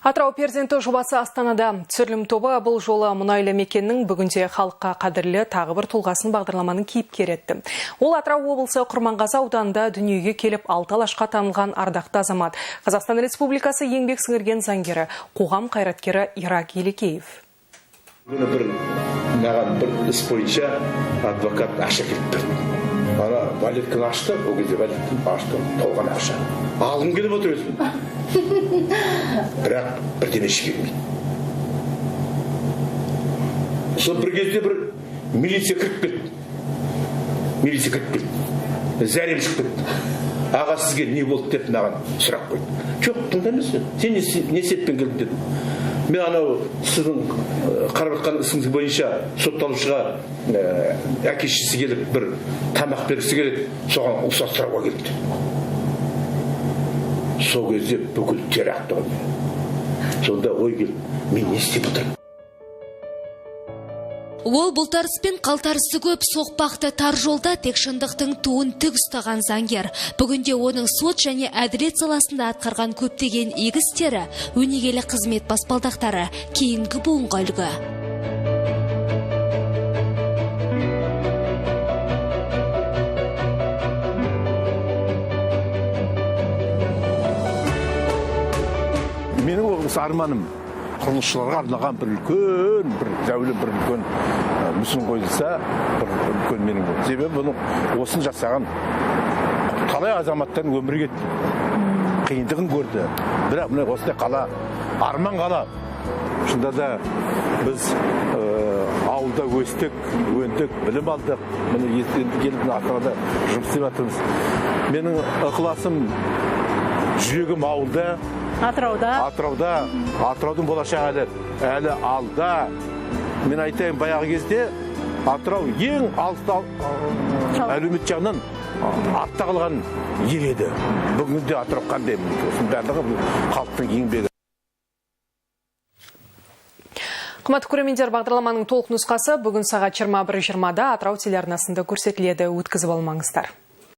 Атырау перзенті жобасы Астанада. Түсірілім тобы бұл жолы мұнайлы мекеннің бүгінде халыққа қадірлі тағы бір тұлғасын бағдарламаның кейіпкері етті. Ол Атырау облысы Құрманғазы ауданында дүниеге келіп, алты алашқа танылған ардақты азамат. Қазақстан Республикасы еңбек сіңірген заңгері, қоғам қайраткері Ирак Елекеев. Бүгін бір маған бір іс бойынша адвокат ақша келіп берді. Ана валетканы ашты, ол кезде валетканы ашты, толған ақша. Алғым келіп отыр өзім. Бірақ бірдеме жібермейді. Сол бір кезде бір милиция кіріп кетті. Милиция кіріп кетті. Зәрем шығып кетті. Аға, сізге не болды деп маған сұрақ қойды. Жоқ, тыңда емес. Сен не себеппен келдің дедім. Мен анау сіздің қарап жатқан ісіңіз бойынша сотталушыға әке шешесі келіп бір тамақ бергісі келеді, соған рұқсат сұрауға келді. Сол кезде бүкіл тер ақты ғой. Сонда ой келді, мен не істеп отырмын? Ол бұлтарыс пен қалтарысы көп соқпақты тар жолда тек шындықтың туын тік ұстаған заңгер. Бүгінде оның сот және әділет саласында атқарған көптеген игі істері, өнегелі қызмет баспалдақтары кейінгі буынға үлгі. Менің осы арманым құрылысшыларға арналған бір үлкен, бір зәулім, бір үлкен мүсін қойылса, бір үлкен менің ол. Себебі бұны осыны жасаған талай азаматтардың өмірі кетті, қиындығын көрді. Бірақ міне осындай қала, арман қала. Шынында да біз ауылда өстік, өндік, білім алдық. Міне енді келіп мына Астанада жұмыс істеп жатырмыз. Менің ықыласым, жүрегім ауылда. Атырауда. Атырауда. Атыраудың болашағы әлі алда. Мен айтайын, баяғы кезде Атырау ең алыста, әлеумет жағынан артта қалған ел еді. Бүгінде Атырау қандай? Осының барлығы бұл халықтың еңбегі. Қымбатты көрермендер, бағдарламаның толық нұсқасы бүгін сағат 21:20-да Атырау телеарнасында көрсетіледі. Өткізіп алмаңыздар.